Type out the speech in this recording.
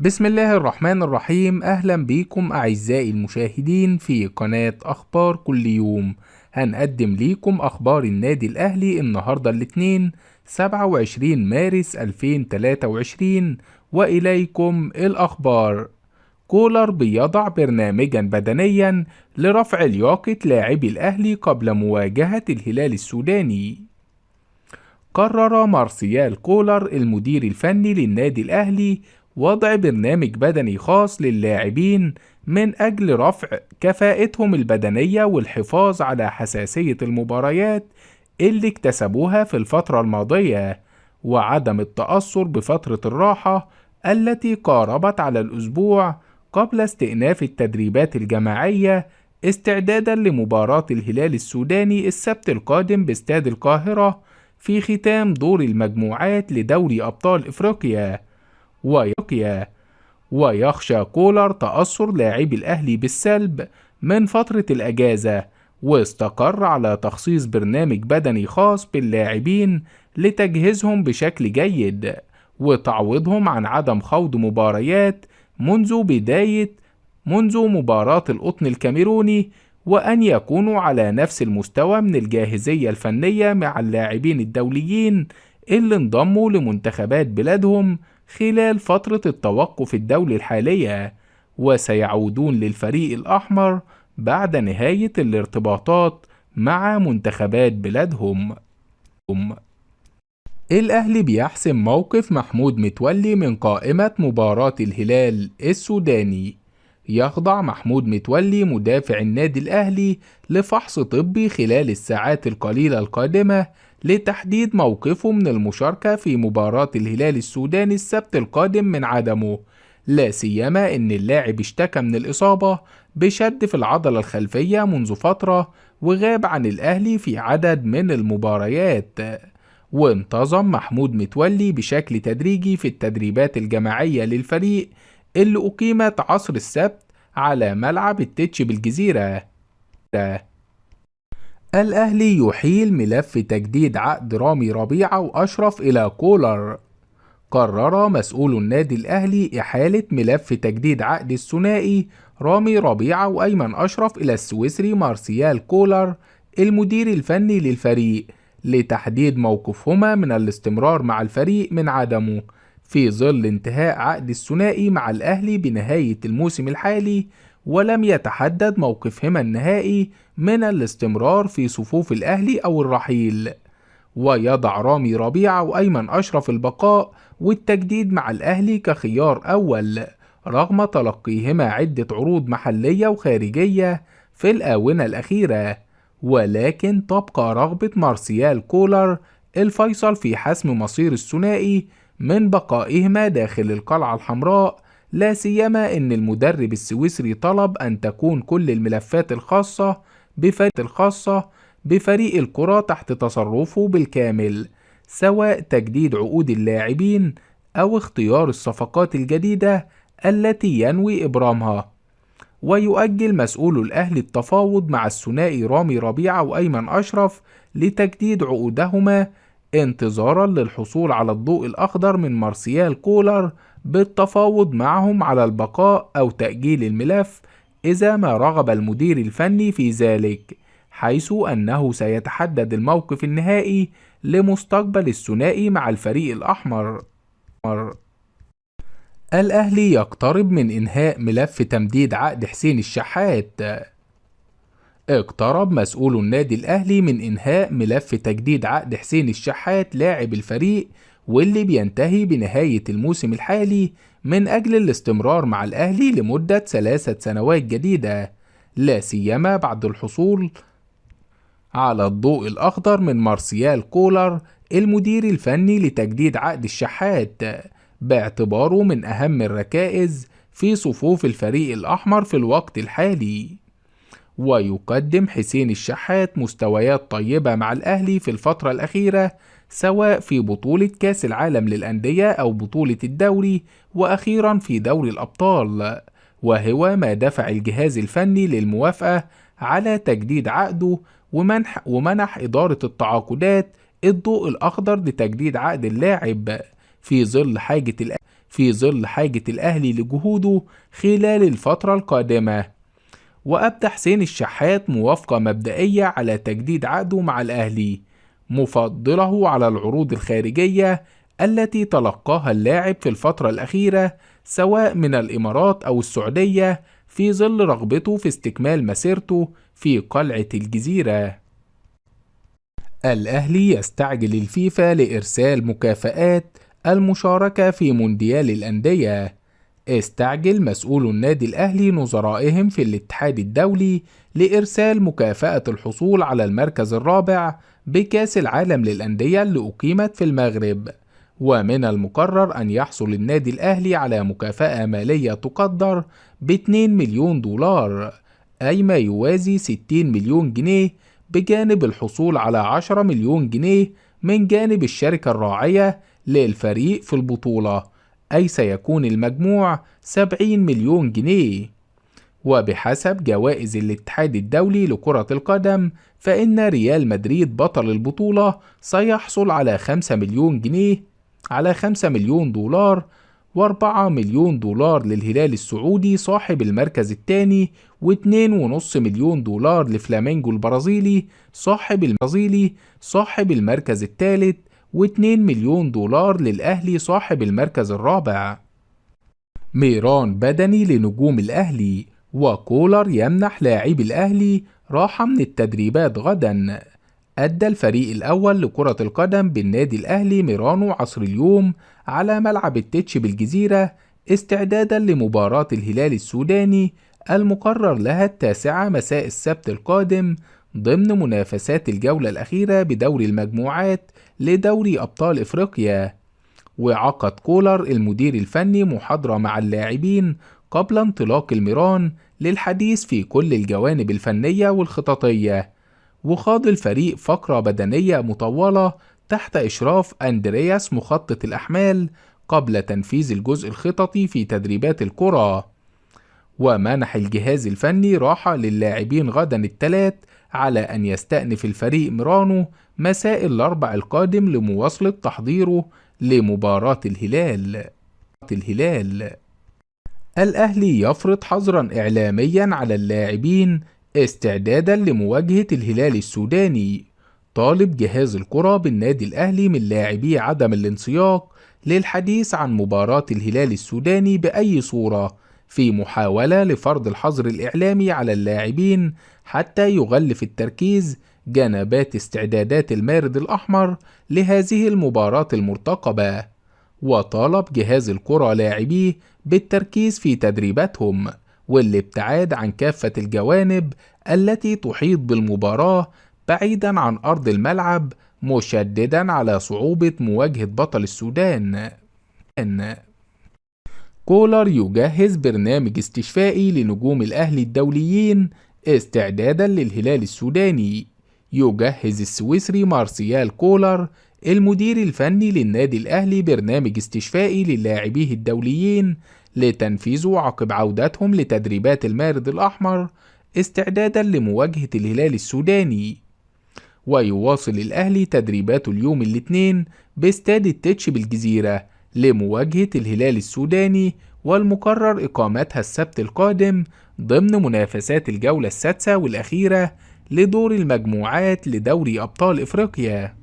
بسم الله الرحمن الرحيم. أهلا بكم أعزائي المشاهدين في قناة أخبار كل يوم. هنقدم ليكم أخبار النادي الأهلي النهاردة الاثنين 27 مارس 2023، وإليكم الأخبار. كولر بيضع برنامجا بدنيا لرفع لياقة لاعبي الأهلي قبل مواجهة الهلال السوداني. قرر مارسيال كولر المدير الفني للنادي الأهلي وضع برنامج بدني خاص للاعبين من أجل رفع كفاءتهم البدنية والحفاظ على حساسية المباريات اللي اكتسبوها في الفترة الماضية، وعدم التأثر بفترة الراحة التي قاربت على الأسبوع قبل استئناف التدريبات الجماعية استعدادا لمباراة الهلال السوداني السبت القادم باستاد القاهرة في ختام دور المجموعات لدوري أبطال إفريقيا. ويخشى كولر تأثر لاعبي الأهلي بالسلب من فترة الأجازة، واستقر على تخصيص برنامج بدني خاص باللاعبين لتجهيزهم بشكل جيد وتعويضهم عن عدم خوض مباريات منذ مباراة القطن الكاميروني، وأن يكونوا على نفس المستوى من الجاهزية الفنية مع اللاعبين الدوليين اللي انضموا لمنتخبات بلادهم خلال فترة التوقف الدولي الحالية، وسيعودون للفريق الأحمر بعد نهاية الارتباطات مع منتخبات بلادهم. الأهلي بيحسم موقف محمود متولي من قائمة مباراة الهلال السوداني. يخضع محمود متولي مدافع النادي الأهلي لفحص طبي خلال الساعات القليلة القادمة لتحديد موقفه من المشاركة في مباراة الهلال السوداني السبت القادم من عدمه، لا سيما إن اللاعب اشتكى من الإصابة بشد في العضلة الخلفية منذ فترة وغاب عن الأهلي في عدد من المباريات. وانتظم محمود متولي بشكل تدريجي في التدريبات الجماعية للفريق اللي أقيمت عصر السبت على ملعب التتش بالجزيرة. الأهلي يحيل ملف تجديد عقد رامي ربيعة وأشرف إلى كولر. قرر مسؤول النادي الأهلي إحالة ملف تجديد عقد الثنائي رامي ربيعة وأيمن أشرف إلى السويسري مارسيال كولر المدير الفني للفريق لتحديد موقفهما من الاستمرار مع الفريق من عدمه، في ظل انتهاء عقد الثنائي مع الأهلي بنهاية الموسم الحالي، ولم يتحدد موقفهما النهائي من الاستمرار في صفوف الأهلي أو الرحيل. ويضع رامي ربيعة وأيمن أشرف البقاء والتجديد مع الأهلي كخيار أول، رغم تلقيهما عدة عروض محلية وخارجية في الآونة الأخيرة، ولكن تبقى رغبة مارسيال كولر الفيصل في حسم مصير الثنائي من بقائهما داخل القلعة الحمراء، لا سيما إن المدرب السويسري طلب أن تكون كل الملفات الخاصة بفريق الكرة تحت تصرفه بالكامل، سواء تجديد عقود اللاعبين أو اختيار الصفقات الجديدة التي ينوي إبرامها. ويؤجل مسؤول الأهلي التفاوض مع الثنائي رامي ربيعة وأيمن أشرف لتجديد عقودهما انتظارا للحصول على الضوء الأخضر من مارسيال كولر بالتفاوض معهم على البقاء أو تأجيل الملف إذا ما رغب المدير الفني في ذلك، حيث أنه سيتحدد الموقف النهائي لمستقبل الثنائي مع الفريق الأحمر. الأهلي يقترب من إنهاء ملف تمديد عقد حسين الشحات. اقترب مسؤول النادي الأهلي من إنهاء ملف تجديد عقد حسين الشحات لاعب الفريق، واللي بينتهي بنهاية الموسم الحالي من أجل الاستمرار مع الأهلي لمدة 3 سنوات جديدة، لا سيما بعد الحصول على الضوء الأخضر من مارسيال كولر المدير الفني لتجديد عقد الشحات، باعتباره من أهم الركائز في صفوف الفريق الأحمر في الوقت الحالي. ويقدم حسين الشحات مستويات طيبة مع الأهلي في الفترة الأخيرة، سواء في بطولة كأس العالم للأندية أو بطولة الدوري، وأخيرا في دوري الأبطال، وهو ما دفع الجهاز الفني للموافقة على تجديد عقده ومنح إدارة التعاقدات الضوء الأخضر لتجديد عقد اللاعب في في ظل حاجة الأهلي لجهوده خلال الفترة القادمة. وأبدى حسين الشحات موافقة مبدئية على تجديد عقده مع الأهلي، مفضله على العروض الخارجية التي تلقاها اللاعب في الفترة الأخيرة سواء من الإمارات أو السعودية، في ظل رغبته في استكمال مسيرته في قلعة الجزيرة. الأهلي يستعجل الفيفا لإرسال مكافآت المشاركة في مونديال الأندية. استعجل مسؤول النادي الأهلي نظرائهم في الاتحاد الدولي لإرسال مكافأة الحصول على المركز الرابع بكأس العالم للأندية اللي أقيمت في المغرب. ومن المقرر أن يحصل النادي الأهلي على مكافأة مالية تقدر ب2 مليون دولار، أي ما يوازي 60 مليون جنيه، بجانب الحصول على 10 مليون جنيه من جانب الشركة الراعية للفريق في البطولة، أي سيكون المجموع 70 مليون جنيه. وبحسب جوائز الاتحاد الدولي لكرة القدم، فإن ريال مدريد بطل البطولة سيحصل على 5 مليون جنيه، على 5 مليون دولار، و4 مليون دولار للهلال السعودي صاحب المركز الثاني، و2.5 مليون دولار لفلامينجو البرازيلي صاحب المركز الثالث، و2 مليون دولار للأهلي صاحب المركز الرابع. ميران بدني لنجوم الأهلي، وكولر يمنح لاعبي الأهلي راحة من التدريبات غدا. أدى الفريق الأول لكرة القدم بالنادي الأهلي ميرانو عصر اليوم على ملعب التتش بالجزيرة استعدادا لمباراة الهلال السوداني المقرر لها 9 مساء السبت القادم ضمن منافسات الجولة الأخيرة بدوري المجموعات لدوري أبطال إفريقيا. وعقد كولر المدير الفني محاضرة مع اللاعبين قبل انطلاق الميران للحديث في كل الجوانب الفنية والخططية. وخاض الفريق فقرة بدنية مطولة تحت إشراف أندرياس مخطط الأحمال قبل تنفيذ الجزء الخططي في تدريبات الكرة. ومنح الجهاز الفني راحة للاعبين غدا الثلاث على أن يستأنف الفريق ميرانو مساء الأربع القادم لمواصلة تحضيره لمباراة الهلال. الأهلي يفرض حظرا إعلاميا على اللاعبين استعدادا لمواجهة الهلال السوداني. طالب جهاز الكرة بالنادي الأهلي من لاعبيه عدم الانسياق للحديث عن مباراة الهلال السوداني بأي صورة، في محاولة لفرض الحظر الإعلامي على اللاعبين حتى يغلف التركيز جنبات استعدادات المارد الأحمر لهذه المباراة المرتقبة. وطالب جهاز الكرة لاعبيه بالتركيز في تدريباتهم والابتعاد عن كافة الجوانب التي تحيط بالمباراة بعيدا عن أرض الملعب، مشددا على صعوبة مواجهة بطل السودان. كولر يجهز برنامج استشفائي لنجوم الأهلي الدوليين استعدادا للهلال السوداني. يجهز السويسري مارسيال كولر المدير الفني للنادي الأهلي برنامج استشفائي للاعبيه الدوليين لتنفيذه عقب عودتهم لتدريبات المارد الأحمر استعدادا لمواجهة الهلال السوداني. ويواصل الأهلي تدريباته اليوم الاثنين باستاد التتش بالجزيرة لمواجهة الهلال السوداني، والمقرر إقامتها السبت القادم ضمن منافسات الجولة السادسة والأخيرة لدور المجموعات لدوري أبطال إفريقيا.